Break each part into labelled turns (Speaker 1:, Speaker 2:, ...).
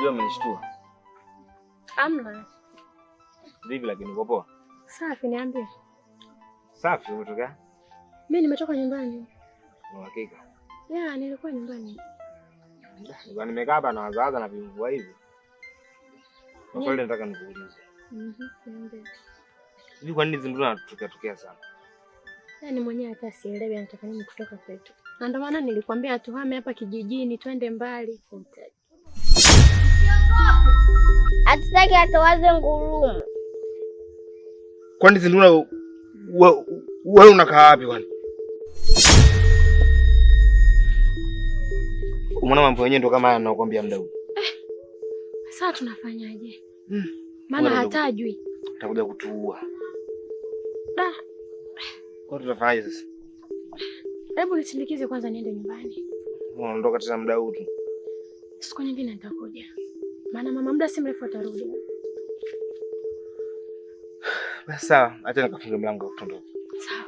Speaker 1: Unajua umenishtua.
Speaker 2: Amna.
Speaker 1: Vipi lakini uko poa?
Speaker 2: Safi, niambie.
Speaker 1: Safi, umetoka?
Speaker 2: Mimi nimetoka nyumbani.
Speaker 1: Uhakika?
Speaker 2: Yeah, nilikuwa nyumbani.
Speaker 1: Nilikuwa nimekaa hapa na wazawaza na vimvua hivi. Maswali nataka nikuulize.
Speaker 2: Niambie.
Speaker 1: Hivi kwa nini Zinduna anatokea tokea sana?
Speaker 2: Yaani mwenyewe hata sielewi anataka nini kutoka kwetu. Na ndio maana nilikwambia tuhame hapa kijijini twende mbali.
Speaker 3: Hatutaki atowaze ngurumo.
Speaker 1: Kwani Zinduna wewe unakaa wapi kwani? Umeona mambo yenyewe ndo kama haya ninayokuambia muda huu.
Speaker 2: Sasa tunafanyaje? Maana hatajui.
Speaker 1: Atakuja kutuua.
Speaker 2: Da.
Speaker 1: Kwa tutafanyaje sasa?
Speaker 2: Hebu nisindikize kwanza niende nyumbani.
Speaker 1: Unaondoka tena muda huu tu.
Speaker 2: Siku nyingine nitakuja. Maana mama muda si mrefu atarudi.
Speaker 1: Basi sawa, acha nikafunge mlango tuondoke.
Speaker 2: Sawa.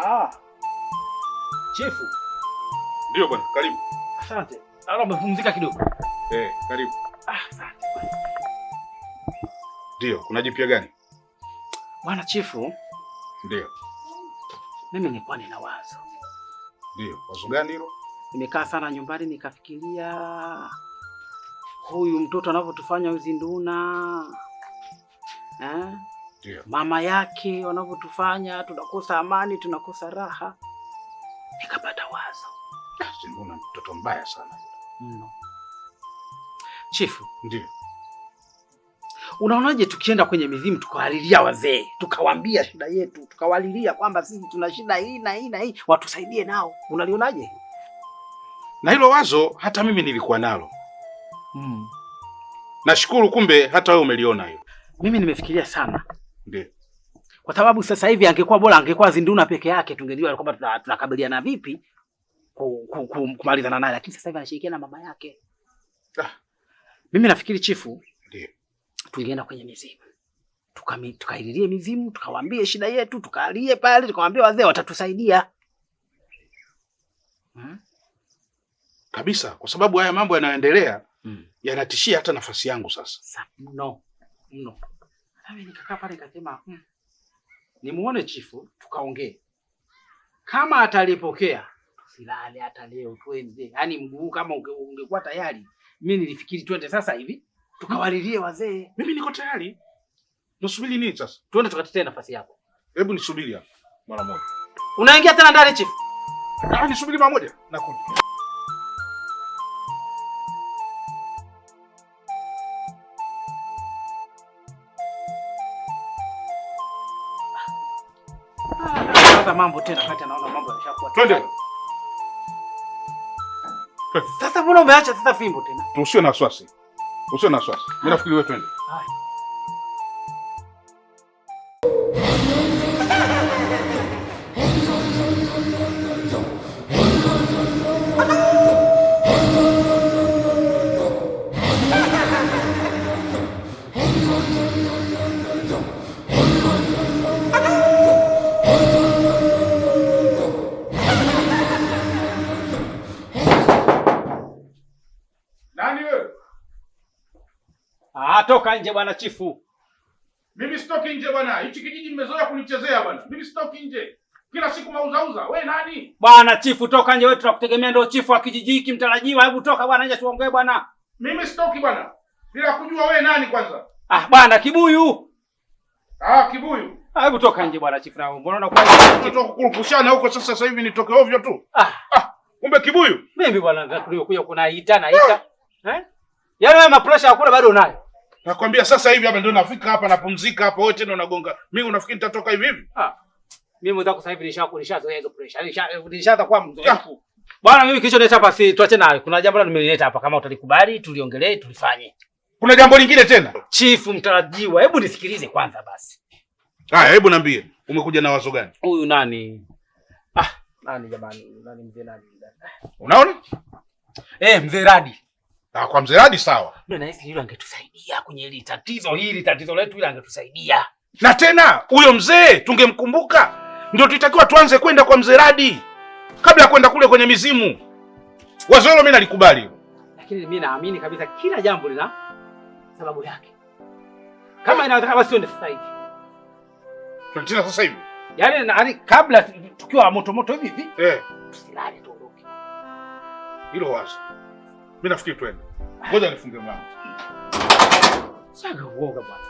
Speaker 4: Ah. Chifu.
Speaker 5: Ndio bwana, karibu.
Speaker 4: Asante. Naona umepumzika kidogo.
Speaker 5: Eh, karibu.
Speaker 4: Ah, asante bwana.
Speaker 5: Ndio, kuna jipya gani?
Speaker 4: Bwana Chifu.
Speaker 5: Ndio.
Speaker 4: Mimi nilikuwa nina wazo.
Speaker 5: Ndio, wazo gani hilo?
Speaker 4: Nimekaa sana nyumbani nikafikiria huyu mtoto anavyotufanya Zinduna. Eh?
Speaker 5: Ndio.
Speaker 4: Mama yake wanavyotufanya tunakosa amani, tunakosa raha. Nikapata wazo.
Speaker 5: Zinduna mtoto mbaya sana.
Speaker 4: Mno. Chifu.
Speaker 5: Ndio.
Speaker 4: Unaonaje tukienda kwenye mizimu tukawalilia wazee, tukawaambia shida yetu, tukawalilia kwamba sisi tuna shida hii na hii na hii, watusaidie nao. Unalionaje?
Speaker 5: Na hilo wazo hata mimi nilikuwa nalo. Nashukuru kumbe hata wewe umeliona hilo.
Speaker 4: Mimi nimefikiria sana.
Speaker 5: Ndio.
Speaker 4: Kwa sababu sasa hivi angekuwa bora angekuwa Zinduna peke yake tungejua kwamba tunakabiliana vipi kumalizana naye, lakini sasa hivi anashirikiana na mama yake.
Speaker 5: Ah.
Speaker 4: Mimi nafikiri Chifu,
Speaker 5: Ndio.
Speaker 4: tungeenda kwenye mizimu. Tukaililie mizimu, tukawaambie shida yetu, tukalie pale, tukawaambia wazee watatusaidia.
Speaker 5: Kabisa, kwa sababu haya mambo yanayoendelea yanatishia hata nafasi yangu sasa.
Speaker 4: Mno, mno. Nami nikakaa pale nikasema, nimuone Chifu tukaongee. Kama atalipokea, tusilale hata leo twende. Yaani mguu kama ungekuwa tayari, mimi nilifikiri twende sasa hivi tukawalilie wazee.
Speaker 5: Mimi niko tayari. Nasubiri nini sasa?
Speaker 4: Twende tukatetee nafasi yako.
Speaker 5: Hebu nisubiri hapa mara moja.
Speaker 4: Unaingia tena ndani Chifu?
Speaker 5: Ah, nisubiri mara moja. Nakuja.
Speaker 4: Sasa mambo tena kati naona mambo yameshakuwa.
Speaker 5: Twende.
Speaker 4: Sasa mbona umeacha sasa fimbo tena?
Speaker 5: Usiwe na wasiwasi. Usiwe na wasiwasi. Mimi nafikiri wewe twende.
Speaker 4: Haya.
Speaker 5: Nani wewe?
Speaker 4: Ah, toka nje bwana Chifu.
Speaker 5: Mimi sitoki nje bwana. Hichi kijiji mmezoea kunichezea bwana. Mimi sitoki nje. Kila siku mauzauza. Wewe nani?
Speaker 4: Bwana Chifu toka nje, wewe tunakutegemea, ndio chifu wa kijiji hiki mtarajiwa. Hebu toka bwana nje tuongee bwana.
Speaker 5: Mimi sitoki bwana. Bila kujua wewe nani kwanza.
Speaker 4: Ah, bwana Kibuyu.
Speaker 5: Ah, Kibuyu.
Speaker 4: Ah, hebu toka nje bwana Chifu na mbona unakuwa
Speaker 5: Tunatoka kukurupushana huko sasa, sasa hivi nitoke ovyo tu.
Speaker 4: Ah.
Speaker 5: Ah, kumbe Kibuyu.
Speaker 4: Mimi bwana tuliokuja kunaita naita. Eh? Yaani wewe mapresha hakuna bado unayo.
Speaker 5: Nakwambia sasa hivi hapa ndio nafika hapa napumzika hapa, wewe tena unagonga. Mimi unafikiri nitatoka hivi hivi?
Speaker 4: Ah. Mimi mwenzako sasa hivi nishazoea hizo pressure. Nishaanza kuwa mzoefu. Bwana, mimi kilichonileta hapa si tuache nayo. Kuna jambo la nimelileta hapa, kama utalikubali tuliongelee tulifanye.
Speaker 5: Kuna jambo lingine tena?
Speaker 4: Chifu mtarajiwa, hebu nisikilize kwanza basi.
Speaker 5: Haya, hebu niambie, umekuja na wazo gani?
Speaker 4: Huyu nani? Ah, nani jamani? Nani mzee nani?
Speaker 5: Unaona?
Speaker 4: Eh, mzee Radi.
Speaker 5: Ah, kwa mzee Radi sawa.
Speaker 4: Mimi nahisi yule angetusaidia kwenye hili tatizo hili, tatizo letu hili angetusaidia.
Speaker 5: Na tena huyo mzee tungemkumbuka, ndio tulitakiwa tuanze kwenda kwa mzee Radi kabla ya kwenda kule kwenye mizimu. Wazo hilo mimi nalikubali.
Speaker 4: Lakini mimi naamini kabisa kila jambo lina sababu yake. Kama inawezekana basi tuende sasa hivi.
Speaker 5: Tunatina sasa hivi.
Speaker 4: Yaani yaani kabla tukiwa moto moto hivi hivi, tusilale tuondoke.
Speaker 5: Hilo wazo. Mimi nafikiri twende. Ngoja nifunge mlango.
Speaker 4: Sasa uoga bwana.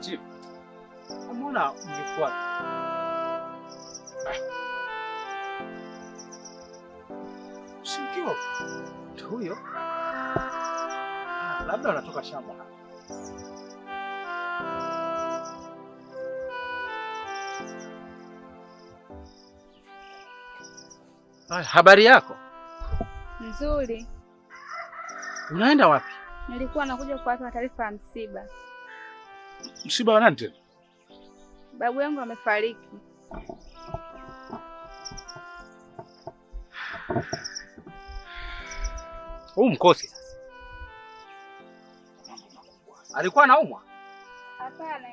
Speaker 4: Chief, mbona mlikuwa
Speaker 5: Si mkiwa
Speaker 4: huyo? Ah, labda wanatoka shamba. Haya, habari yako?
Speaker 6: Nzuri.
Speaker 4: Unaenda wapi?
Speaker 6: Nilikuwa nakuja kuwapa taarifa ya msiba.
Speaker 5: Msiba wa nani tena?
Speaker 6: Babu yangu amefariki.
Speaker 4: Huu mkosi sasa. Alikuwa anaumwa?
Speaker 6: Hapana,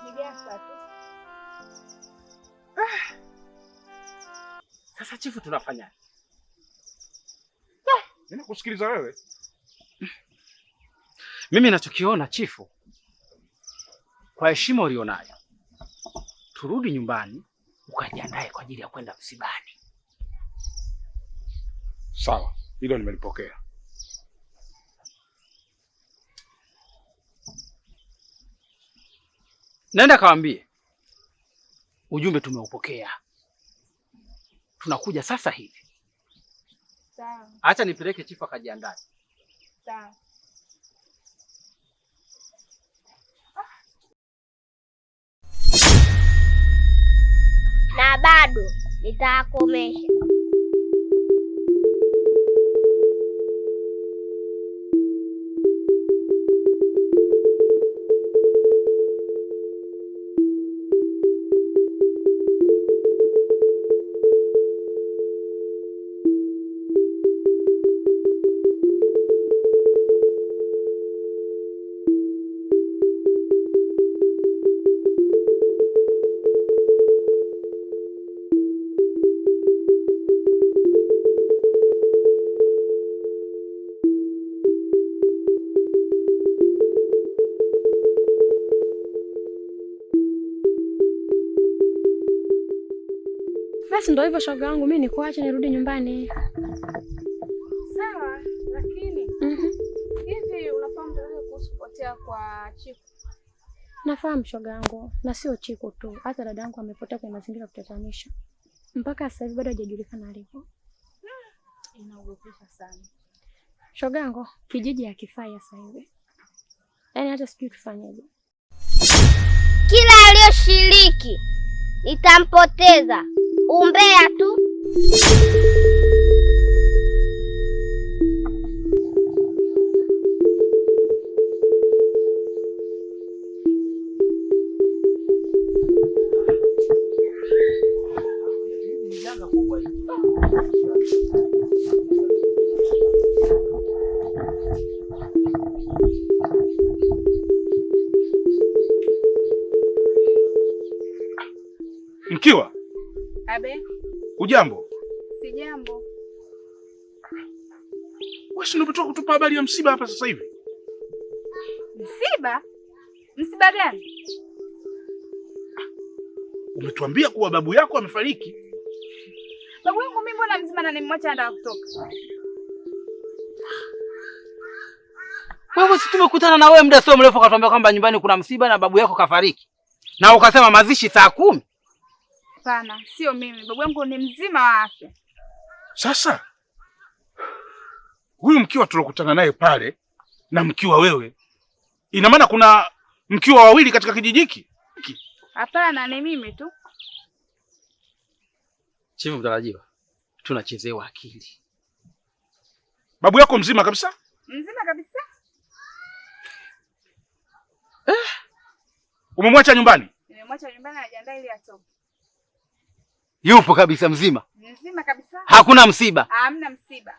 Speaker 6: ni ghafla tu.
Speaker 4: Sasa chifu, tunafanyaje?
Speaker 5: Mimi nakusikiliza wewe.
Speaker 4: Mimi nachokiona chifu, kwa heshima ulionayo, turudi nyumbani ukajiandae kwa ajili ya kwenda msibani.
Speaker 5: Sawa, hilo nimelipokea.
Speaker 4: Nenda kawaambie ujumbe tumeupokea, tunakuja sasa hivi.
Speaker 6: Sawa,
Speaker 4: Acha nipeleke chifu akajiandae.
Speaker 6: sawa.
Speaker 3: Na bado nitawakomesha.
Speaker 2: Basi ndo hivyo shoga wangu, mimi nikuache nirudi nyumbani.
Speaker 6: Sawa, lakini hivi unafahamu tatizo kuhusu kupotea kwa Chiku?
Speaker 2: Nafahamu shoga yangu, na sio Chiku tu, hata dada yangu amepotea kwenye mazingira ya kutatanisha. Mpaka sasa hivi bado hajajulikana alipo.
Speaker 6: Inaogopesha sana.
Speaker 2: Shoga yangu, kijiji hakifai sasa hivi, yaani hata sijui tufanyeje.
Speaker 3: Kila aliyoshiriki nitampoteza. Umbea tu.
Speaker 5: Mkiwa,
Speaker 6: Abe,
Speaker 5: ujambo?
Speaker 6: Sijambo.
Speaker 5: Wewe si umetoka kutupa habari ya msiba hapa sasa hivi?
Speaker 6: Msiba? Msiba gani?
Speaker 5: Umetuambia kuwa babu yako amefariki.
Speaker 6: Babu yangu mimi mbona mzima na nimemwacha anataka kutoka.
Speaker 4: Wewe si tumekutana na wewe muda sio mrefu ukatuambia kwamba nyumbani kuna msiba na babu yako kafariki. Na ukasema mazishi saa 10.
Speaker 6: Hapana, sio mimi. Babu yangu ni mzima wa afya.
Speaker 5: Sasa huyu mkiwa tulokutana naye pale na mkiwa wewe, ina maana kuna mkiwa wawili katika kijiji hiki?
Speaker 6: Hapana, ni mimi tu.
Speaker 4: Chifu mtarajiwa, tunachezewa akili.
Speaker 5: Babu yako mzima kabisa?
Speaker 6: Mzima kabisa.
Speaker 5: Umemwacha nyumbani?
Speaker 6: Nimemwacha nyumbani anajiandaa ili atoke.
Speaker 4: Yupo kabisa mzima.
Speaker 6: Mzima kabisa.
Speaker 4: Hakuna msiba.
Speaker 6: Hamna msiba.